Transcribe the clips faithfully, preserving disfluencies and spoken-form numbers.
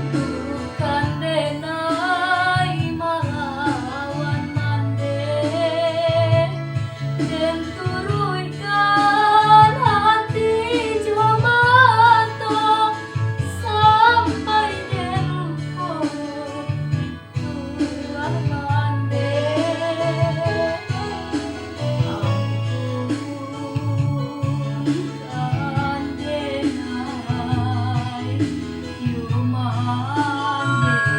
Bukan denai malawan mandeh, den turuikkan hati jo mato, sampai den lupo tuah mandeh. Ampunkan denai yo mandeh.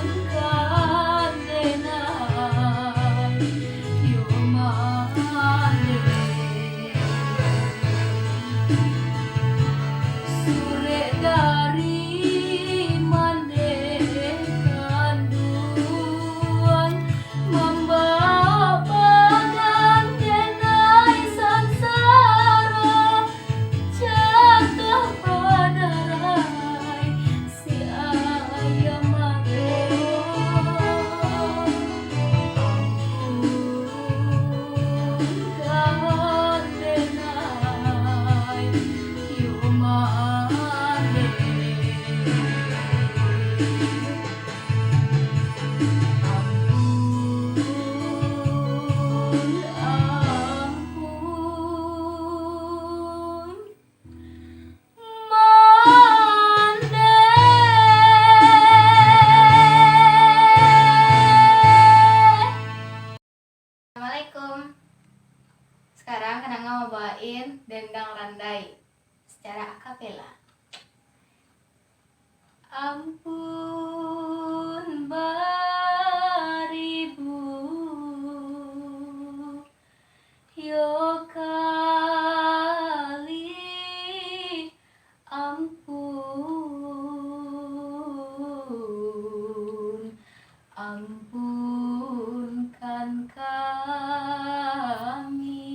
Ampunkan denai yo mandeh. Surek dari mandeh kanduang, mambaok badan denai sansaro, jatuah badarai si ayam mato. Ampunkan denai yo mandeh. Ampun, ampun. Mandeh. Assalamualaikum. Sekarang Kananga mau bawain Dendang Randai secara akapela. Ampun baribu yo kali, ampun, ampunkan kami,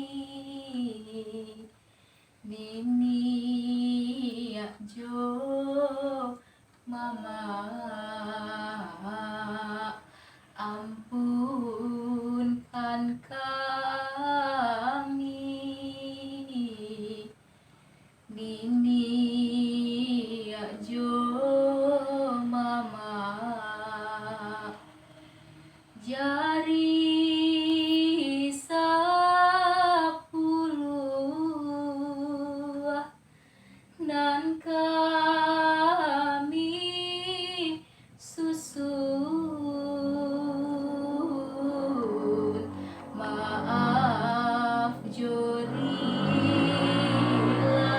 niniak jo mamak, ampunkan kami, niniak jo mamak. Jari sapuluah nan kami susun, maaf jo rila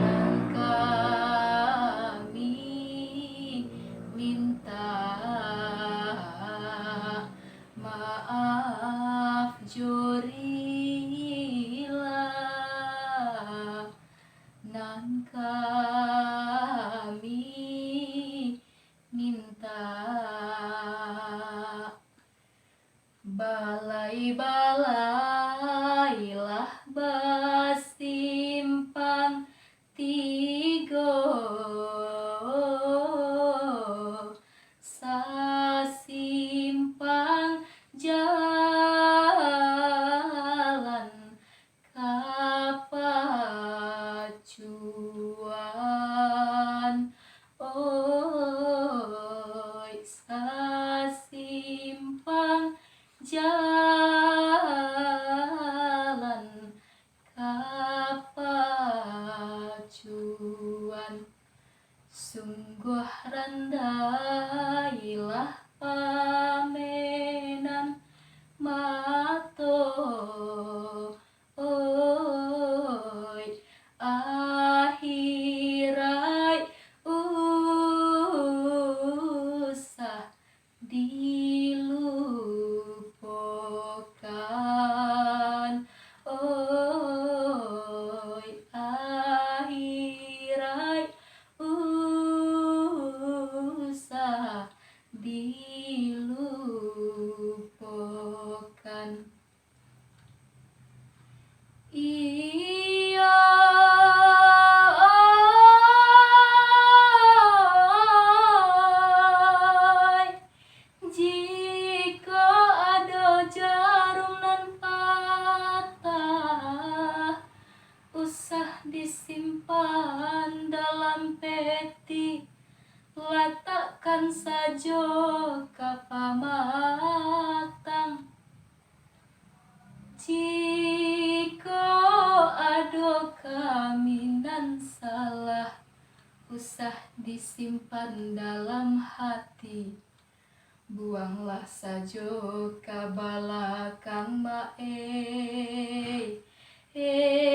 nan kami mintak. Maaf jo rila nan kami mintak. Balai-balailah basimpang tigo, sasimpang jalan kapacuan, oi, sasimpang jalan kapacuan. Sungguah randailah pamenan mato, oi, ahirai usah dilupokan, oi. disimpan dalam peti, latakkan sajo ka pamatang. Jikok ado kami nan salah, usah disimpan dalam hati. Buanglah sajo ka balakang, Mak, ei, ei.